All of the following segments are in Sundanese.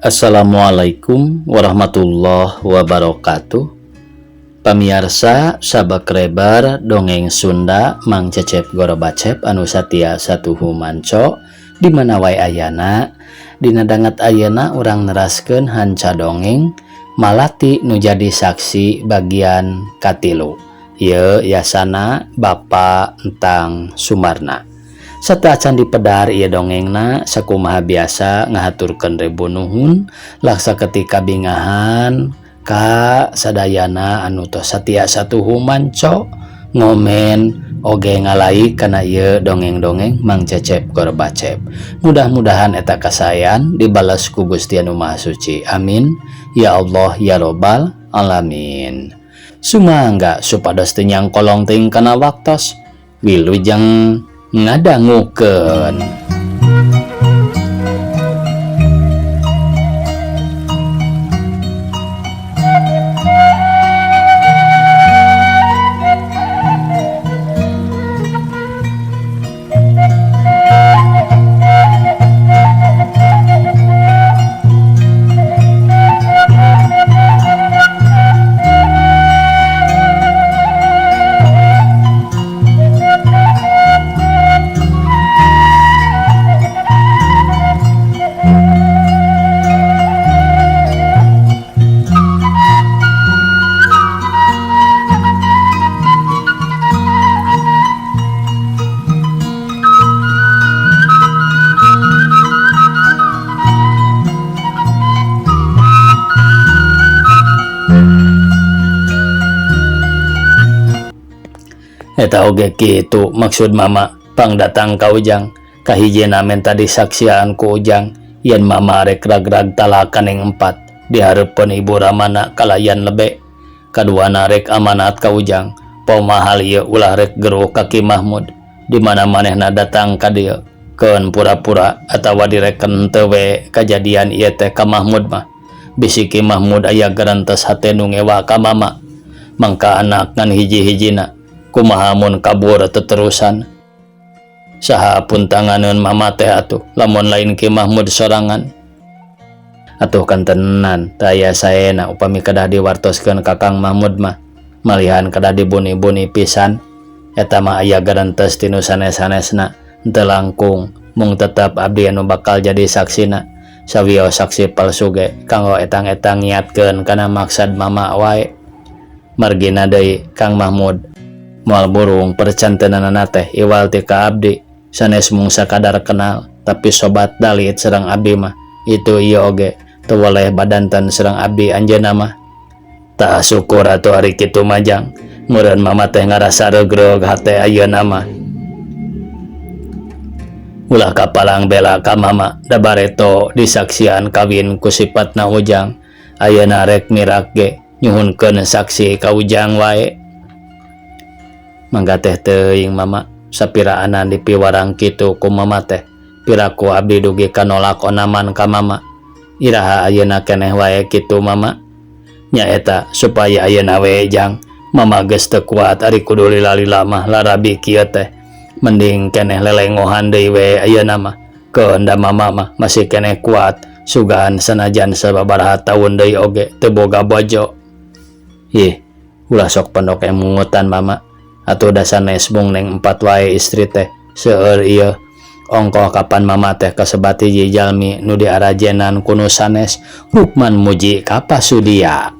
Assalamualaikum warahmatullahi wabarakatuh. Pamiarsa sabakrebar dongeng Sunda Mang Cecep Gorobacep anu satia satuhu manco di mana wae ayana. Dina danget ayeuna urang neraskeun hanca dongeng Malati nu jadi saksi bagian katilu. Ieu yasana Bapak Entang Sumarna. Sateuacan dipedar ieu dongengna sakumaha biasa ngahaturkeun ribu nuhun laksa ketika bingahan ka sadayana anu tos satia satuhu manco ngomen oge ngalai kana ieu dongeng-dongeng Mang Cecep Gorbacep. Mudah-mudahan eta kasaean dibalas ku Gusti Anu Maha Suci. Amin ya Allah ya Robbal alamin. Sumangga supados teu nyangkolong teuing kana waktos wilujeng ngadangukeun. Eta oge kitu maksud mama pang datang ka Ujang kahijina menta disaksian ku Ujang yen mama rek rag-rag talakan yang empat dihareupeun ibu ramana kalayan lebe kaduana rek amanat ka Ujang pomahal ieu ulah rek geruh ka Ki Mahmud di mana manehna datang ka dieu keun pura-pura atawa direken teu we kajadian ieu teh ka Mahmud mah bisi Ki Mahmud aya gerentes hate nu ngewa ka mama mangka anak ngan hiji-hijina kumaha mun kabur teterusan saha pun tanganeun mama teh atuh lamun lain Ki Mahmud sorangan atuh kantenan teu aya saena upami kedah diwartoskeun ka Kang Mahmud mah malihan kedah dibuni-buni pisan eta mah aya gerentes tinu sanes-sanesna henteu langkung mung tetep abdi anu bakal jadi saksina sawios saksi palsu ge kanggo etang-etang ngiatkeun kana maksad mama wae margina deui Kang Mahmud moal burung percantenanana teh iwal ti ka abdi sanes mung sakadar kenal tapi sobat dalit sareng abdi mah itu ieu oge teu weleh badanten sareng abdi anjeunna mah tah syukur atuh ari kitu mah jang meureun mama teh ngarasa regreg hate ayeuna mah ulah kapalang bela ka mama da bareto disaksian kawin ku sipatna Ujang ayeuna rek mirak ge nyuhunkeun saksi ka Ujang wae mangga teh teuing mama sapiraanan dipiwarang kitu ku mama teh piraku abdi dugi ka nolak onaman ka mama iraha ayeuna keneh wae kitu mama nyaeta supaya ayeuna we jang mama geus teu kuat ari kudu lila-lila mah larabi kieu teh mending keneh lelengohan deui we ayeuna mah keun da mama mah masih keneh kuat sugan sanajan sababaraha taun deui oge teu boga bojo ih ulah sok pondok emutan mama atuh da sanes mung neng empat wae istri teh seueur ieu ongkoh kapan mama teh kasebat hiji jalmi nu diarajenan ku nu sanes Rukman muji ka pasudia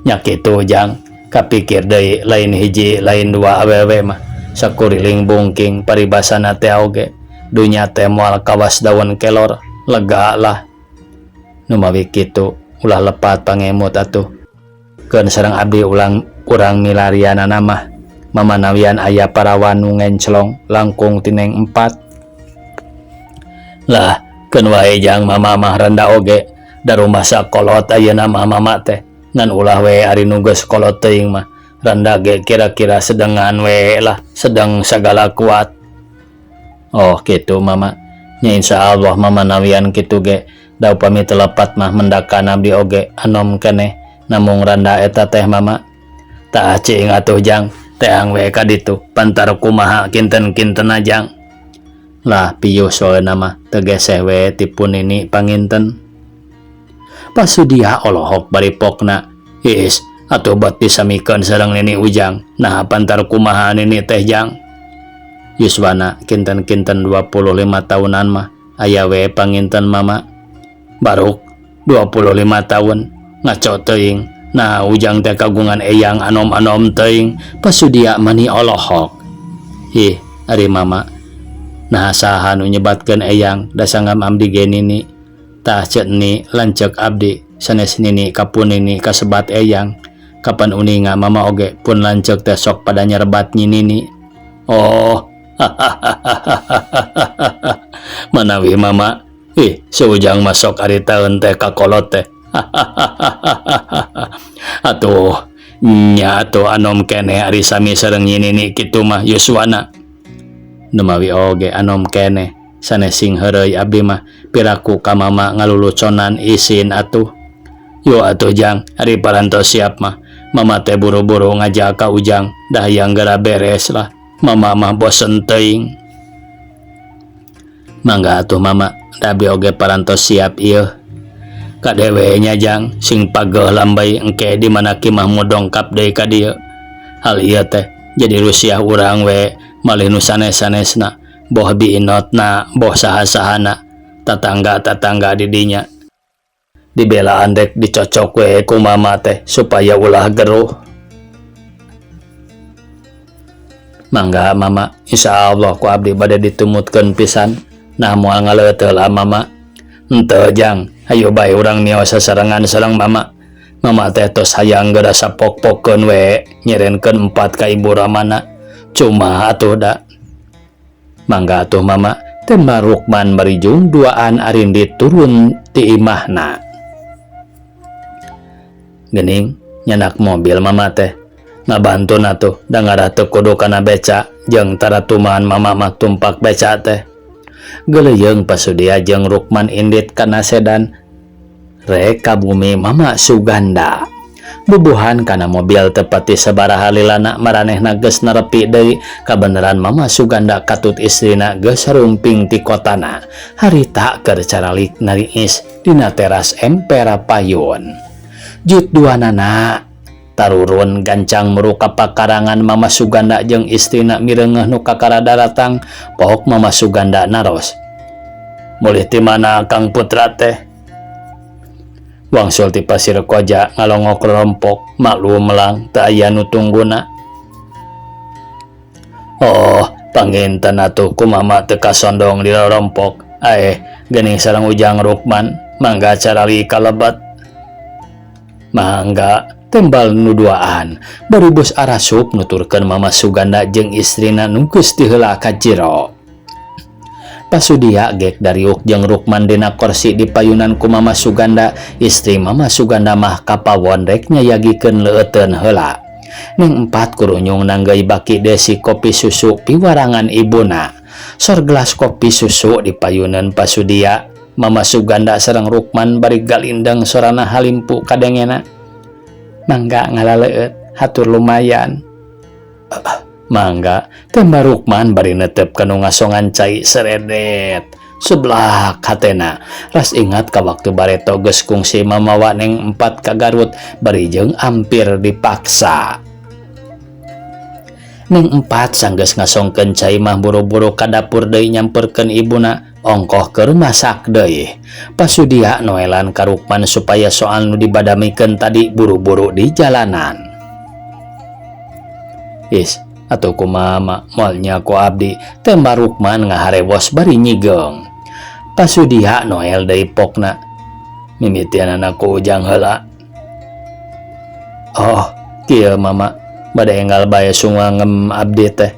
nya kitu jang kapikir deui lain hiji lain dua awewe mah sakuriling bungking paribasana teh oge dunya teh moal kawas daun kelor lega lah nu mawi kitu ulah lepat pangemut atuh keun sareng abdi ulang urang milarianana mah mamanawian aya parawan nu ngenclong langkung tineng empat lah keun wae jang mama mah randa oge da rumasa kolot ayeuna mah mama teh ngan ulah we ari nu geus kolot teuing mah randa ge kira-kira sedengan we lah sedang sagala kuat oh kitu mama nya insyaallah mama nawian kitu ge da upami teu lepat mah mendakan abdi oge anom keneh namung randa eta teh mama tah cing atuh jang teang we ka ditu pantar kumaha kinten-kinten jang lah piuh soeuna mah teu geseh we tipun nini panginten. Pasudia olohok bari pokna. Is, atuh bet disamikeun sareng Nini Ujang. Nah pantar kumaha Nini teh Jang? Yuswana kinten-kinten 25 tahunan mah aya we panginten Mama. Baruk 25 tahun ngaco teuing. Nah Ujang teh kagungan eyang anom-anom teuing. Pasudia mani olohok. Ih, ari Mama. Nah saha nu nyebatkeun eyang da sanggam abdi ge Nini. Tah ceuk Nini lanceuk abdi sanes Nini kapun Nini kasebat eyang. Kapan uninga Mama oge pun lanceuk teh sok pada nyerebat nyi Nini. Oh, manawi Mama. Ih, si Ujang masuk ari taeun teh kakolot teh. Atuh nya atuh anom keneh ari sami sareng nyi Nini kitu mah yuswana. Numawi oge anom keneh sanes sing heureuy abdi mah piraku ka Mama ngaluluconan isin atuh. Yo atuh Jang, ari parantos siap mah. Mama teh buru-buru ngajak ka Ujang, dah hayang geura beres lah. Mama mah bosen teuing. Mangga atuh Mama, da abdi oge parantos siap ieu. Kadewe nya Jang, sing pageuh lambey engke di mana ki mah dongkap deui ka dieu. Hal ieu teh jadi rusiah urang we malih nu sanes-sanesna, boh biinotna, boh saha-sahana, tatangga-tatangga di dinya. Dibelaan rek dicocok we ku Mama teh supaya ulah geruh. Mangga Mama, insyaallah ku abdi bade ditumutkeun pisan. Nah moal ngaleuteul lah Mama. Henteu Jang, hayu bae urang mios sasarengan sareng Mama. Mama teh tos hayang geura sapok-pokeun we nyerenkeun empat ka Ibu Ramana. Cuma atuh da. Mangga atuh Mama, tema Rukman barijung duaan Arindi turun ti imahna. Gening nyanak mobil Mama teh. Ngabantun atuh da ngarah teu kudu kana beca jeung taratuman Mama mah tumpak beca teh. Geleuyeung Pasudia jeung Rukman indit kana sedan rek ka bumi Mama Suganda. Bubuhan kana mobil tepati sabaraha lilana maranehna geus nerepi deui kabeneran Mama Suganda katut istrina geus rumping ti kotana. Harita keur caralik nariis dina teras empera payun. Jut duanana tarurun gancang muruka pakarangan Mama Suganda jeung istrina mireungeuh nu kakara daratang pok Mama Suganda naros. Mulih ti mana Kang Putra teh? Wangsul ti Pasir Koja ngalongok rompok maklum melang teu aya nu tungguna. Oh, panginten atuh ku Mama teu kasondong di rompok. Aeh, geuning sareng Ujang Rukman mangga carali kalebet. Mangga tembal nu duaan bari bus arasup nuturkeun Mama Suganda jeung istrina nu geus diheula ka jero. Pasudia gek dariuk jeung Rukman dina korsi di payunan ku Mama Suganda. Istri Mama Suganda mah kapawon rek nyayagikeun leueuteun heula. Neng empat kurunyung nanggeui baki desi kopi susu piwarangan ibuna. Sor gelas kopi susu di payunan Pasudia. Mama Suganda sareng Rukman bari galindeng sorana halimpu kadengena. Mangga ngalaleueut, hatur lumayan. Mangga tembak Rukman bari netep kanu ngasongan cai seredet. Sebelah hatena ras ingat ka waktu bareto geus kungsi mamawa neng empat ka Garut bari jeung ampir dipaksa. Neng empat sanggeus ngasongkeun cai mah buru-buru ka dapur deui nyamperkeun ibuna ongkoh keur masak deui. Pasudia noelan ka Rukman supaya soal nu dibadamikeun tadi buru-buru di jalanan. Is, atuh kumaha moal nya ku abdi tembak Rukman ngaharewos bari nyigeung. Pasudia noel deui pokna. Mimitianana ku Ujang heula. Oh, kieu Mama, bade enggal bae sungangem abdi teh.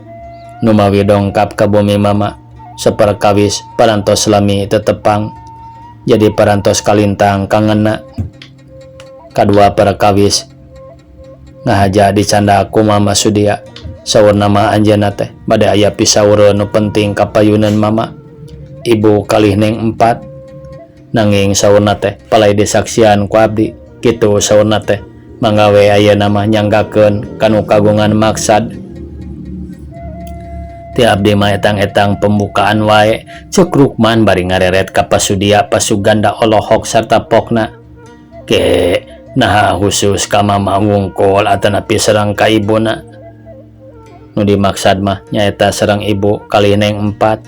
Numawi dongkap ka bumi Mama, saperkawis parantos lami tetepang. Jadi parantos kalintang kangena. Kadua perkawis ngahaja dicanda ku Mama Sudia. Saur nama anjeunna teh bade aya pisaureun nu penting ka payuneun Mama. Ibu kalih neng empat. Nanging saurna teh palai disaksian ku abdi. Kitu saurna teh mangga we ayeuna mah nyanggakeun kanu kagungan maksad. Ti abdi mah etang-etang pembukaan wae. Ceuk Rukman bari ngareret ka Pasudia Pasuganda olohok sarta pokna. Ke naha khusus ka mama wungkul atanapi sareng ka ibuna? Nu dimaksad mah nyaeta sareng ibu kalih Neng Empat.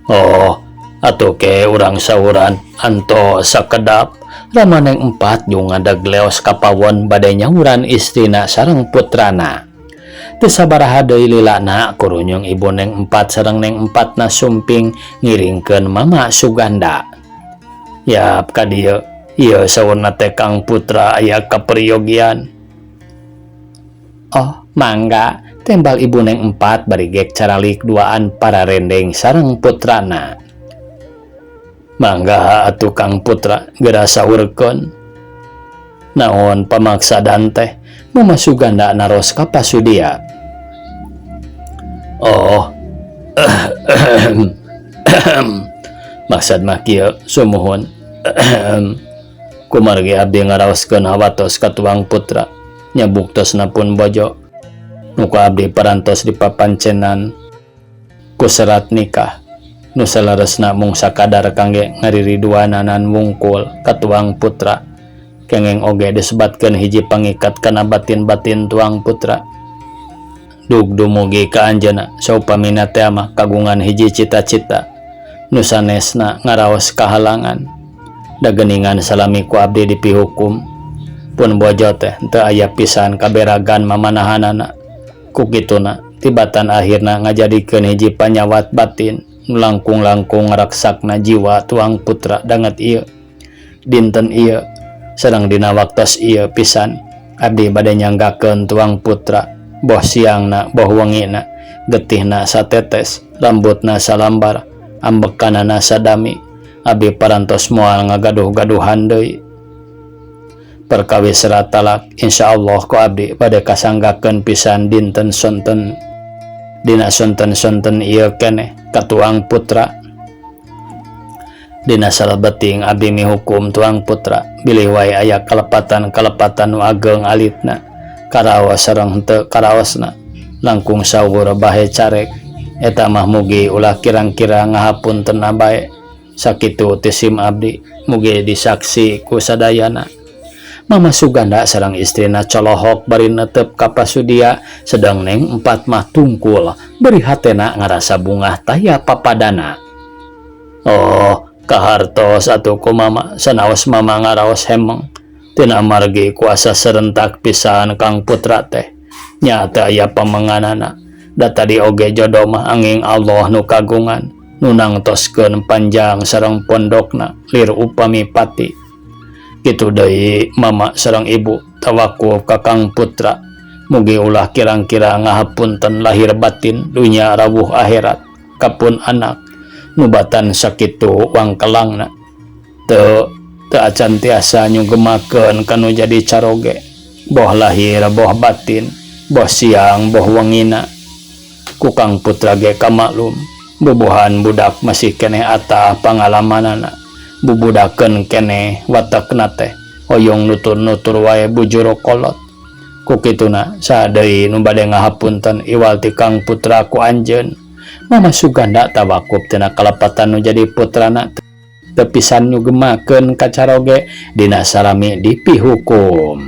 Oh, atuh ke urang sauran antos sakedap. Rama Neng Empat jeung ngadeg leos ka pawon bade nyauran istrina sareng putrana. Teu sabaraha deui lilana kurunyung ibu Neng Empat sareng Neng Empatna sumping ngiringkeun Mama Suganda. Yap ka dieu, ieu saurna teh Kang Putra aya kaperyogian. Oh, mangga, tembal ibu Neng Empat bari gek caralik duaan pararendeng sareng putrana. Mangga atuh Kang Putra geura saurkeun. Naon pamaksadan teh? Mama Suganda naros ka pasudia. Oh, maksad mah kieu sumuhun. Kumargi abdi ngaraoskeun hawatos ka tuang putra nya buktosna pun bojo nu ku abdi parantos dipapancenan ku serat nikah nu saleresna mung sakadar kangge ngaririduananan wungkul ka tuang putra kengeng oge disebatkeun hiji pangikat kana batin-batin tuang putra dug dumugi ka anjeunna saupamina teh mah kagungan hiji cita-cita nu sanesna ngaraos kahalangan. Da geuningan salami ku abdi dipihukum pun bojo teh teu aya pisan kaberagan mamanahanana. Ku kituna tibatan akhirna ngajadikeun hiji panyawat batin nu langkung-langkung ngaraksakna jiwa tuang putra danget ieu dinten ieu sareng dina waktos ieu pisan abdi bade nyanggakeun tuang putra boh siangna boh wengina getihna satetes rambutna salambar ambekanana sadami abdi parantos moal ngagaduh-gaduhan deui. Perkawis serat talak insyaallah ku abdi bade kasanggakeun pisan dinten sonten dina sonten-sonten ieu keneh ka tuang putra. Dina salebeting abdi mihukum tuang putra bilih wae aya kalepatan-kalepatan nu ageng alitna karaos sareng henteu karaosna langkung sawur bahe carek eta mah mugi ulah kirang-kira ngahapuntenna bae. Sakitu tisim abdi mugi disaksi ku sadayana. Mama Suganda sareng istrina colohok bari netep ka pasudia sedang Neng Empat mah tungkul bari hatena ngarasa bungah taya papadana. Oh, kahartos atuh ku mama sanaos mama ngaraos hemeng tina margi kuasa serentak pisan Kang Putra teh nya teu aya pamenganana da tadi oge jodoh mah anging Allah nu kagungan nu nangtoskeun panjang sareng pondokna lir upami pati. Kitu deui mama sareng ibu tawakul ka Kang Putra mugi ulah kirang-kira ngahapunten lahir batin dunya rawuh akhirat kapun anak nubatan sakitu wangkelangna teu teu acan tiasa nyugemakeun kanu jadi caroge boh lahir boh batin boh siang boh wengina. Ku Kang Putra ge kamaklum bubuhan budak masih keneh atah pangalamanana bubudakeun keneh watekna teh hoyong nutur-nutur wae bujur kolot. Ku kituna saha deui nu bade ngahapunten iwal ti Kang Putra ku anjeun. Mama Suganda tawakup tina kalepatan nu jadi putrana teu pisan nyugemakeun ka caroge dina salami dipihukum.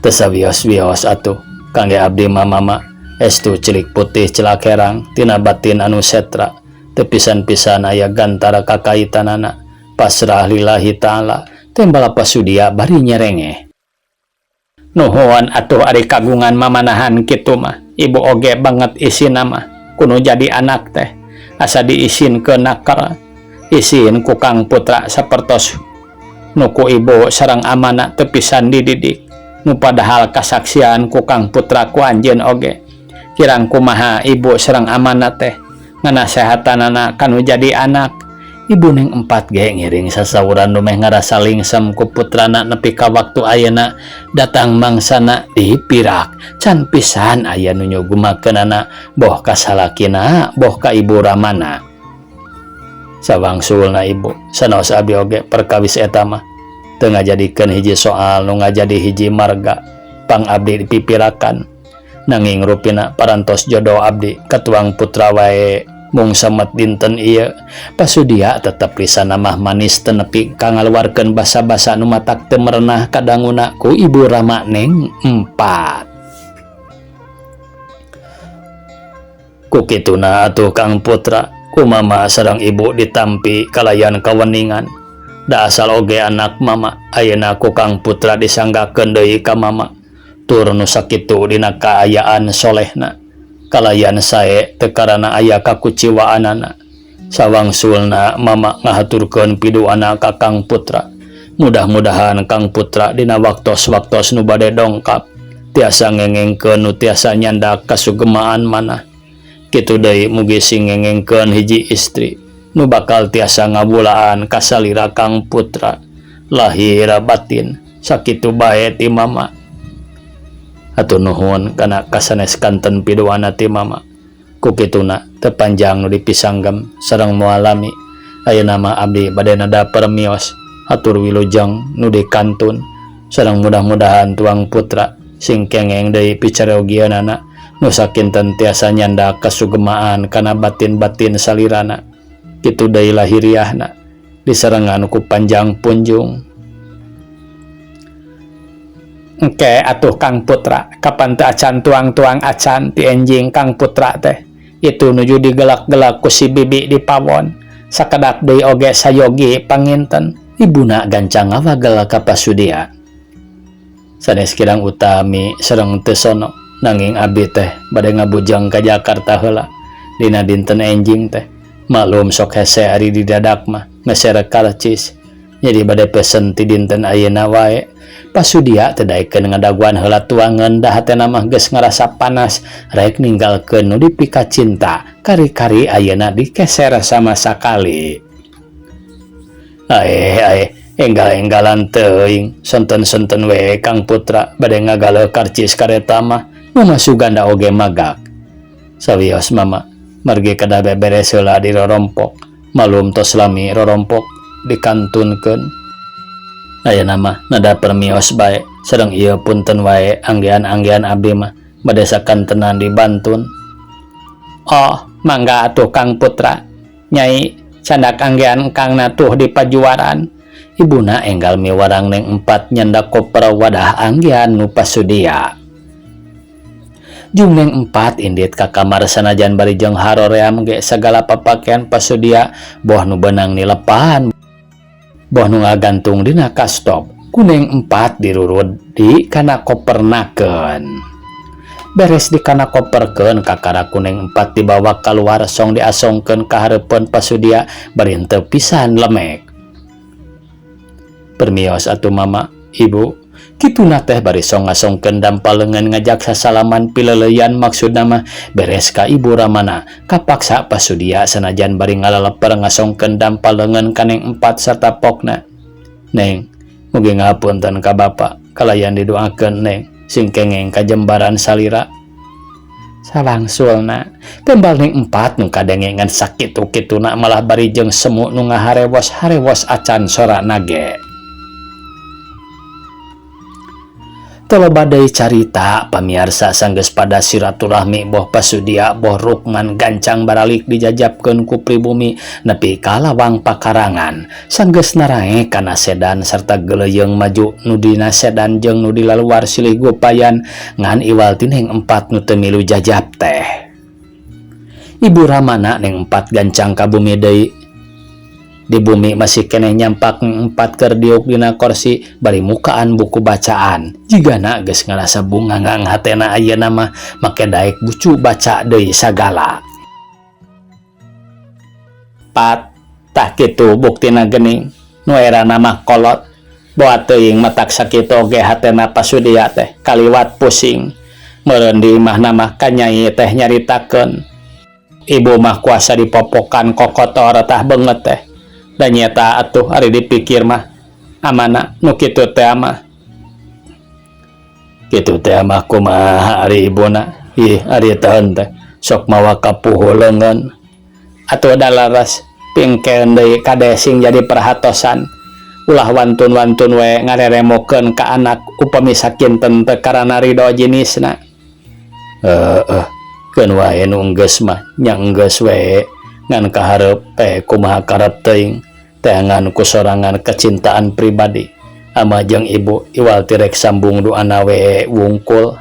Teu sawios-wios atuh kangge abdi mah mama estu cilik putih celak herang tina batin anu setra teu pisan-pisan aya gantara kakaitanana pasrah lillahi ta'ala tembala pasudia bari nyerengeh. Nuhun atuh ari kagungan mamanahan kitu mah ibu oge banget isina mah kuno jadi anak teh asa diisinkeun nakar isin ku Kang Putra sapertos nu ku ibu sareng amana teu pisan dididik nu padahal kasaksian ku Kang Putra ku anjeun oge kirang kumaha ibu sareng amana teh nganasehatanana kanu jadi anak. Ibu Neng Empat ge ngiring sasawuran dumeh ngarasa lingsem ku putrana nepi ka waktu ayeuna datang mangsana dipirak can pisan aya nu nyugumakeunana boh ka salakina boh ka ibu ramana. Sawangsulna ibu sanaos abdi oge perkawis eta mah teu ngajadikeun hiji soal nu ngajadi hiji marga pang abdi dipipirakan nanging rupina parantos jodoh abdi ka tuang putra wae Mung samet dinten ieu pasudia tetep lisana mah manis teu nepi ka ngaluarkeun basa-basa nu matak teu merenah kadanguna ku ibu rama Neng Empat. Ku kituna atuh Kang Putra, ku mama sareng ibu ditampi kalayan kaweningan. Da asal oge anak mama, ayeuna ku Kang Putra disanggakeun deui ka mama. Tur nu sakitu dina kaayaan solehna. Kalayan sae teu karana aya kakuciwaanana. Sawangsulna mama ngahaturkeun piduana ka Kang Putra. Mudah-mudahan Kang Putra dina waktos-waktos nu bade dongkap tiasa ngengengkeun nu tiasa nyandak kasugemaan manah. Kitu deui mugi sing ngengengkeun hiji istri nu bakal tiasa ngabulaan ka salira Kang Putra lahir batin. Sakitu bae ti mama. Hatur nuhun kana kasanes kanten piduana ti mama. Ku kituna teu panjang nu dipisanggem sareng moal lami. Ayeuna mah abdi bade nada permios hatur wilujeng nu dikantun sareng mudah-mudahan tuang putra sing kengeng deui picareogieunana nu sakinten tiasa nyandak kasugemaan kana batin-batin salirana. Kitu deui lahiriahna disarengan ku panjang punjung. Engke atuh Kang Putra, kapan teu acan tuang-tuang acan ti enjing Kang Putra teh. Itu nuju digelak-gelak ku si bibi di pawon. Sakedap deui oge sayogi panginten. Ibuna gancang ngawagel ka pasudia. Sanes kirang utami sareng teu sono, nanging abdi teh bade ngabujeng ka Jakarta heula dina dinten enjing teh. Maklum sok hese ari di dadak mah meser karcis. Jadi bade pesen ti dinten ayeuna wae. Pasudia teu daekeun ngadaguan heula tuangeun da hatena mah geus ngarasa panas rek ninggalkeun nu dipikacinta kari-kari ayeuna dikeser sama sakali. Aeh aeh enggal-enggalan teuing sonten-sonten we Kang Putra bade ngagaleuh karcis kareta mah Mama Suganda oge magak. Sawios mama margi kedah beberes heula di rorompok malum tos lami rorompok dikantunkeun. Ayeuna mah nada permios bae sareng ieu punten wae anggean-anggean abdi mah bade sakantenan dibantun. Oh, mangga atuh Kang Putra. Nyai candak anggean Kang natuh di pajuaran. Ibuna enggal miwarang Neng Empat nyandak koper wadah anggean nu pasudia. Jung Neng Empat indit ka kamar sanajan bari jeung haroream ge sagala papakean pasudia boh nu beunang nilepan boh nu ngagantung dina kastop ku Neng Empat dirurud di kana kopernakeun. Beres di kana koperkeun kakara ku Neng Empat dibawa kaluar song diasongkeun ka hareupeun pasudia bari henteu pisan lemek. Permios atuh mama, ibu. Kituna teh bari song ngasongkeun dampal leungeun ngajak sasalaman pileuleyan maksudna mah beres ka ibu ramana kapaksa pasudia sanajan bari ngalaleper ngasongkeun dampal leungeun ka Neng Empat sarta pokna. Neng, mugi ngahapunten ka bapa kalayan didoakeun Neng sing kengeng kajembaran salira. Salangsulna tembal Neng Empat nu kadengengan sakitu-kituna malah bari jeung semu nu ngaharewos-harewos acan sorana ge. Teu loba deui carita pamiarsa sanggeus pada silaturahmi boh pasudia boh Rukman gancang baralik dijajapkeun ku pribumi nepi ka lawang pakarangan sanggeus narae kana sedan sarta geuleuyeung maju nu dina sedan jeung nu di laluar silih gupayan ngan iwal ti Neng Empat nu teu milu jajap teh. Ibu Ramana Neng Empat gancang ka bumi deui. Di bumi masih keneh nyampak Neng Empat keur diuk dina korsi bari mukaan buku bacaan. Jigana geus ngarasa bungangang hatena ayeuna mah make daek bucu baca deui sagala. Pat tah kitu buktina geuning nu erana mah kolot. Boa teuing matak sakitu oge hatena pasudia teh kaliwat pusing. Meureun di imahna mah ka nyai teh nyaritakeun. Ibu mah kuasa dipopokan kokotor tah beungeut teh. Da nyeta atuh ari dipikir mah amana nu kitu teh mah. Kitu teh mah kumaha ari ibuna? Ih ari teun teh sok mawa kapuhu leungeun. Atuh dalaras pingkeun deui kade sing jadi perhatosan. Ulah wantun-wantun we ngareremokeun ka anak upami sakinten teu karana ridho jinisna. Heeh, keun wae nu enggeus mah nya enggeus we. Ngan kaharep eh kumaha karep teuing teangan ku sorangan kecintaan pribadi ama jeung ibu iwal ti rek sambung doana we wungkul.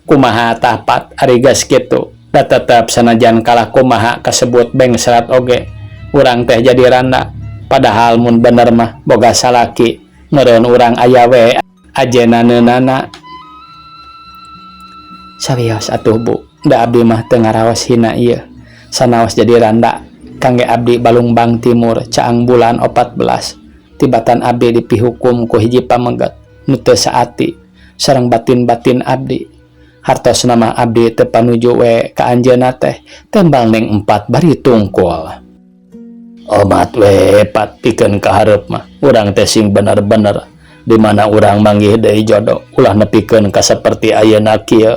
Kumaha tah Pat ari geus kitu da tetep sanajan kalah kumaha kasebut bengsrat oge urang teh jadi randa padahal mun bener mah boga salaki meureun urang aya we ajenaneunana. Sawios atuh Bu da abdi mah teu ngaraos hina ieu sanaos jadi randa kangge abdi Balungbang Timur caang bulan 14 tibatan abdi dipihukum ku hiji pameget nu teu saati sareng batin-batin abdi hartosna mah abdi teu panuju we ka anjeunna teh tembal Neng Empat bari tungkul. Omat we Pat pikeun ka hareup mah urang teh sing bener-bener di mana urang manggih deui jodoh ulah nepikeun ka saperti ayeuna kieu.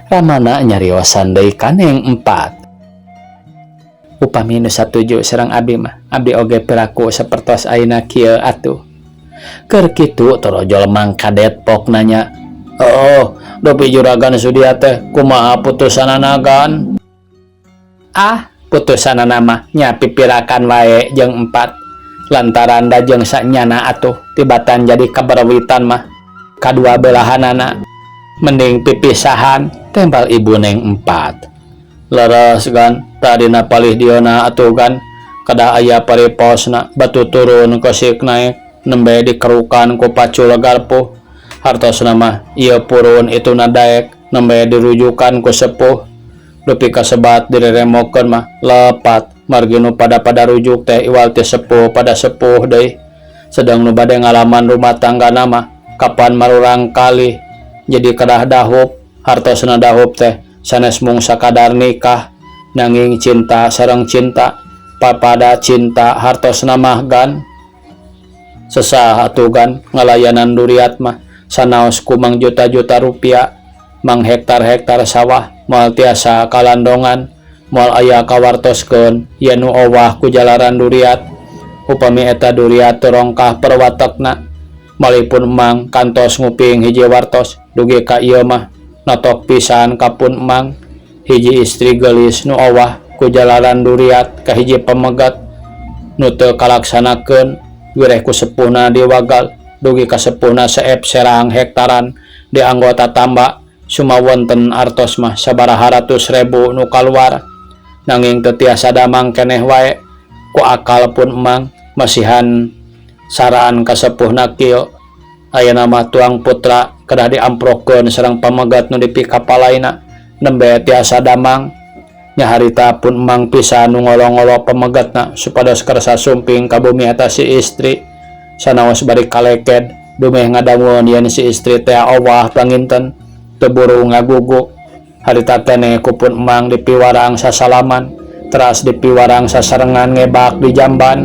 Ramana nyariosan deui ka Neng Empat. Upami nu satuju sareng abdi mah abdi oge piraku sapertos ayeuna kieu atuh. Keur kitu torojol Mang Kadet pok nanya. Oh, dupi juragan Sudia teh kumaha putusanana gan? Ah, putusanana mah nya pipirakan wae jeung Empat. Lantaran da jeung sanyana atuh tibatan jadi kaberwitan mah kadua belahanana mending pipisahan tembal ibu Neng Empat. Leres gan tadina palih dieuna atuh gan kedah aya pariposna batu turun kesik naek nembe dikerukan ku pacul garpuh hartosna mah ieu purun itu daek nembe dirujukan ku sepuh dupi kasebat direremokeun mah lepat margi nu pada-pada rujuk teh iwal ti sepuh pada sepuh deui sedang nu bade ngalaman rumah tanggana mah kapan marurang kali jadi kedah dahup hartosna dahup teh sanes mung sakadar nikah nanging cinta sareng cinta papada cinta hartosna mah gan sesah atuh gan ngalayanan duriat mah sanaos ku mang juta-juta rupiah mang hektar-hektar sawah moal tiasa kalandongan moal aya kawartoskeun yen nu owah ku jalaran duriat upami eta duriat teu rongkah perwatekna malipun emang kantos nguping hiji wartos dugi ka ieu mah notok pisan ka pun emang hiji istri geulis nu owah ku jalaran duriat ka hiji pamegat nu teu kalaksanakeun wireh ku sepuhna diwagal dugi ka sepuhna seep serang hektaran di anggota tambak sumawonten artos mah sabaraha ratus ribu nu kaluar nanging teu tiasa damang keneh wae ku akal pun emang masihan saraan ka sepuhna kieu ayeuna mah tuang putra kedah diamprokeun sareng pamegat nu dipikapalaina nembe tiasa damang nyaharita pun emang pisan nu ngolo-ngolo pamegatna supados kersa sumping ka bumi eta si istri sanaos bari kaleked dumeh ngadangueun yen si istri teh owah panginten teu buru ngagugu harita keneh ku pun emang dipiwarang sasalaman teras dipiwarang sasarengan ngebak di jamban.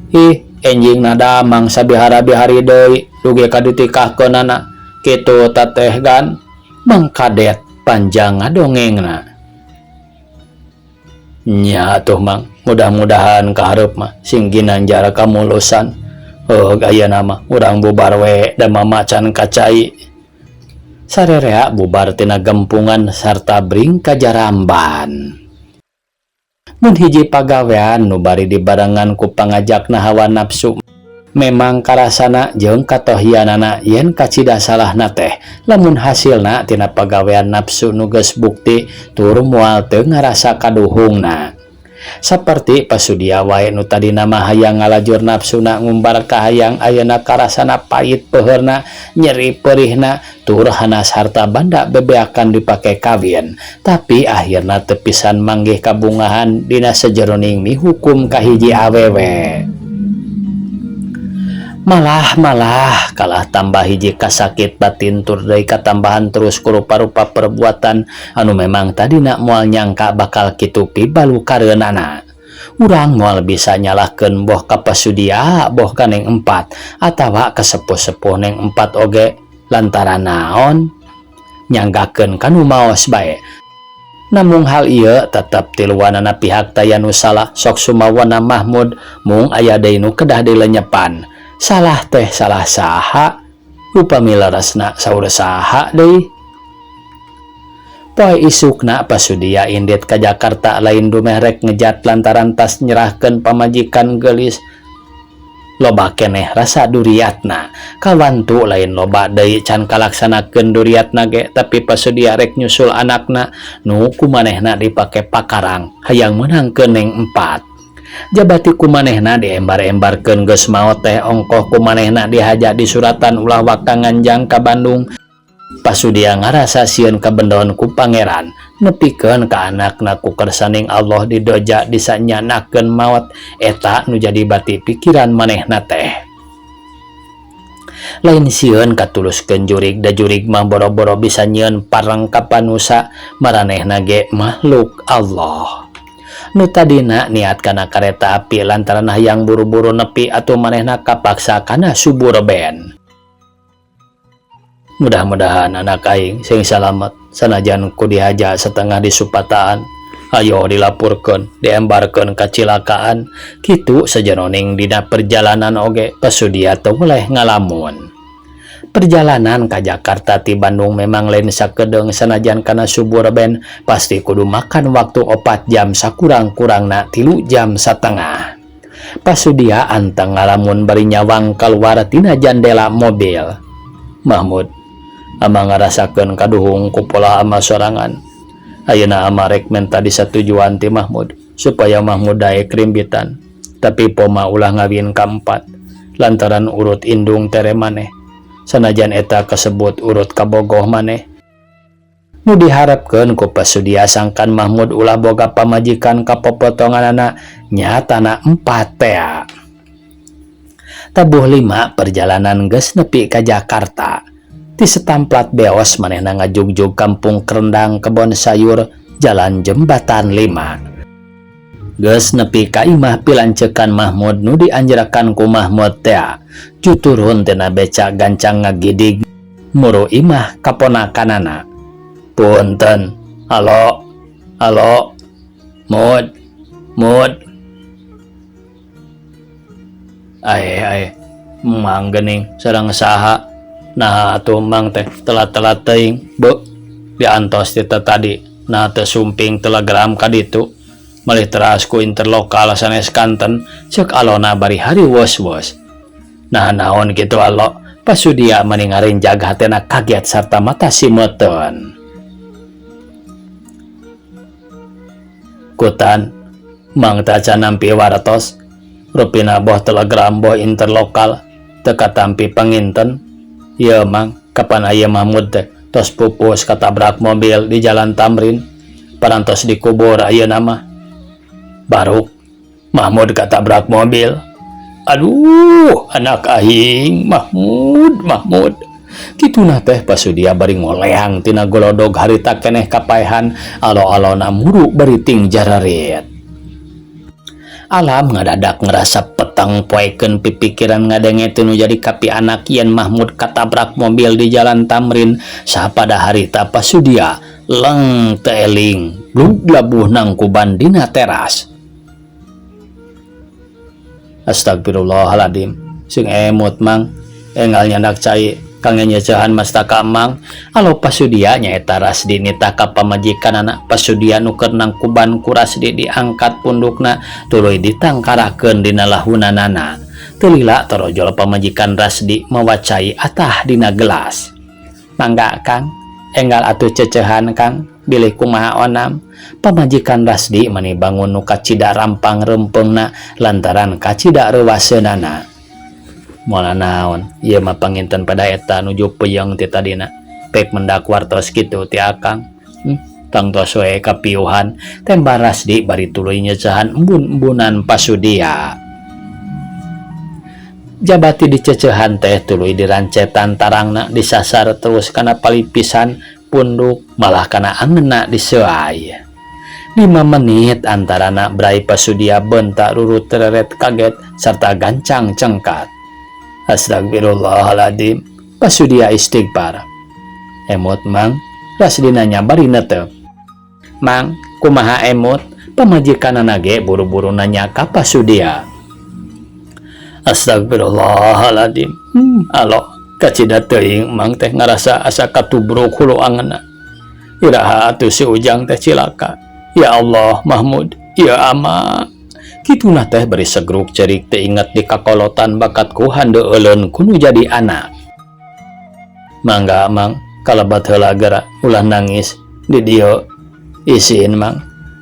Ih enjing damang sabihara-bihari deui dugi ka ditikahkeunana kitu teteh gan Mang Kadet panjang ngadongengna. Nya atuh Mang mudah-mudahan kahareup mah sing ginanjar kamulusan heuh ayeuna mah urang bubar we da mama can kacai. Sarerea bubar tina gempungan sarta bring ka jaramban. Mun hiji pagawean nu bari dibarengan ku pangajakna hawa nafsu memang karasana jeung katohianana yen kacida salahna teh lamun hasilna tina pagawean nafsu nu geus bukti tur moal teu ngarasa kaduhungna. Saperti pasudia wae nu tadina mah hayang ngalajur nafsuna ngumbar kahayang ayeuna karasana pait peuheurna nyeri perihna tur hanas harta banda bebeakan dipake kawin tapi akhirna teu pisan manggih kabungahan dina sajeroning mihukum ka hiji awewe. Malah-malah kalah tambah hiji kasakit batin tur deui katambahan terus ku rupa-rupa perbuatan anu memang tadina moal nyangka bakal kitu pibalukareunana. Urang moal bisa nyalahkeun boh ka pasudia boh ka Neng Empat atawa ka sepuh-sepuh Neng Empat oge lantaran naon nyanggakeun ka nu maos bae. Namung hal ieu tetep tiluanana pihak taya nu salah sok sumawana Mahmud mung aya deui nu kedah dilenyepan. Salah teh salah saha upami leresna saur saha deui. Poe isukna pasudia indit ka Jakarta lain dumeh rek ngejat lantaran tas nyerahkeun pamajikan geulis. Loba keneh rasa duriatna. Kawantu lain loba deui can kalaksanakeun duriatna ge tapi pasudia rek nyusul anakna nu ku manehna dipake pakarang hayang meunangkeun neng empat. Jabati ku manehna diembar-embarkeun geus maot teh ongkoh ku manehna dihaja disuratan ulah waka nganjang ka Bandung. Pasudia ngarasa sieun kabendon ku pangeran nepikeun ka anakna ku kersaning Allah didoja disanyanakeun maot eta nu jadi bati pikiran manehna teh. Lain sieun katuluskeun jurig da jurig mah boro-boro bisa nyieun pareng ka panusa maranehna ge makhluk Allah. Nu tadina niat kana kareta api lantaran hayang buru-buru nepi atuh manehna kapaksa kana suburban. Mudah-mudahan anak aing sing salamet sanajan ku dihaja setengah disupataan. Ayo dilapurkeun, diembarkeun kacilakaan. Kitu sajeroning dina perjalanan oge pasudia teu weleh ngalamun. Perjalanan ka Jakarta ti Bandung memang lain sakedeung sanajan kana suburban pasti kudu makan waktu 4 jam sakurang-kurangna 3 jam satengah. Pasudia anteng ngalamun bari nyawang kaluar tina jandela mobil. Mahmud, ama ngarasakeun kaduhung ku pola ama sorangan. Ayeuna ama rek menta disatujuan ti Mahmud supaya Mahmud daek rimbitan. Tapi poma ulah ngawin kaempat lantaran urut indung tere maneh. Sanajan eta kasebut urut kabogoh maneh. Nu diharapkeun ku pasudia sangkan Mahmud ulah boga pamajikan kapopotonganana nyatana 4 tea. Tabuh 5 perjalanan geus nepi ka Jakarta. Ti setamplat beos manehna ngajugjug kampung Kerendang kebon sayur jalan jembatan 5. Geus nepi ka imah pilancekan Mahmud nu dianjrakan ku Mahmud tea. Cuturun tina beca gancang ngagidig muru imah kaponakanana. Punten, halo, halo, Mud, Mud. Ae, ae, mang geuning sareng saha. Nah atuh mang teh telat-telat teuing, beuh, diantos ti tadi. Nah teu sumping telegram ka ditu. Malih teras ku interlokal sanes kanten, ceuk alona bari hariwos-wos. Nah naon kitu alo, pasudia mani ngarinjag hatena kaget sarta mata simeuten. Kutan, mang teh acan nampi wartos, rupina boh telegram boh interlokal, teu katampi panginten. Ieu mang, kapan aya Mahmud teh tos pupus katabrak mobil di Jalan Tamrin, parantos dikubur ayeuna mah. Baruk, Mahmud katabrak mobil. Aduh, anak aing, Mahmud, Mahmud. Kituna teh pasudia bari ngoleang tina golodog harita keneh kapaehan, alo-alona muru bari ting jararit. Alam ngadadak ngerasa petang poekeun pipikiran ngadenge teu nu jadi kapi anak yen Mahmud katabrak mobil di Jalan Tamrin sapada harita pasudia leng teu eling blug labuh nangkuban dina teras. Astagfirullahaladzim, sing emut mang, enggal nyandak cai kangge nyecehan mastaka mang. Alo pasudia nyaeta Rasdi nitah ka pamajikanana. Pasudia nu keur nangkuban ku Rasdi diangkat pundukna tuluy ditangkarakeun dina lahunanana. Teu lila torojol pamajikan Rasdi mawa cai atah dina gelas. Mangga Kang, enggal atuh cecehan Kang, bilih kumaha onam. Pamajikan Rasdi mani bangun nu kacida rampang rempeungna lantaran kacida reuwaseunana. Moal naon, ieu mah panginten pada eta nuju peuyeung ti tadina. Pek mendak wartos kitu ti akang. Tangtos we kapiuhan, temba Rasdi bari tuluy nyecehan embun-embunan pasudia. Jabati dicecehan teh tuluy dirancetan tarangna disasar terus kana palipisan punduk malah kana angeunna diseuai. 5 menit antarana brai pasudia bentak rurut tereret kaget serta gancang cengkat. Astagfirullahaladzim, pasudia istighfar. Emut mang, Rasdi nanya bari netep. Mang, kumaha emut? Pamajikanana ge buru-buru nanya ka pasudia. Astagfirullahaladzim. Alo, kacida teuing mang teh ngarasa asa katubruk hulu angeunna. Iraha atuh si Ujang teh cilaka. Ya Allah, Mahmud, ya ama. Kituna teh bari segruk cerik teu inget di kakolotan bakat ku handeu euleun ku nu jadi anak. Mangga Mang, kalebat heula geura, ulah nangis di dieu isin Mang.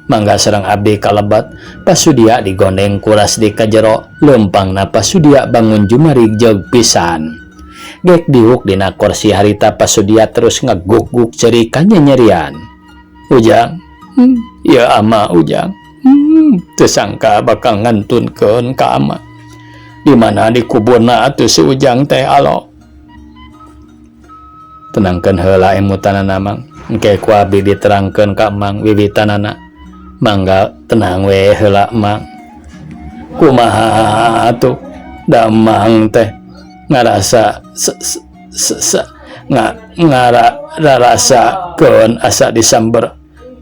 Mangga sareng abdi kalebat, pasudia digondeng ku Rasdi ka jero, leumpangna pasudia bangun jumarig jeug pisan. Gek diuk dina korsi harita pasudia terus ngaguk-guk cerik kanyanyerian. Ujang, ya ama Ujang, teu sangka bakal ngantunkeun ka ama. Di mana dikuburna atuh si Ujang teh alo. Tenangkeun heula emutanana Mang, engke ku abdi diterangkeun ka Mang wiwitanana. Mangga tenang we heula Mang. Kumaha atuh da Mang teh ngarasa se, se, se, se, nga, ngara rarasakeun asa disamber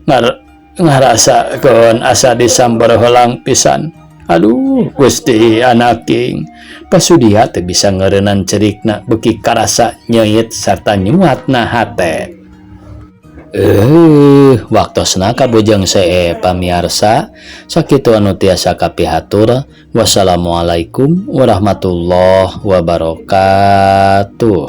ngar, ngarasakeun asa disamber heulang pisan. Aduh Gusti anaking. Pasudia teu bisa ngeureunnan cerikna beuki karasa nyeuyit sarta nyuatna hate. Waktosna kabujeng see pamiarsa, sakitu anu tiasa kapihatur. Wassalamualaikum warahmatullahi wabarakatuh.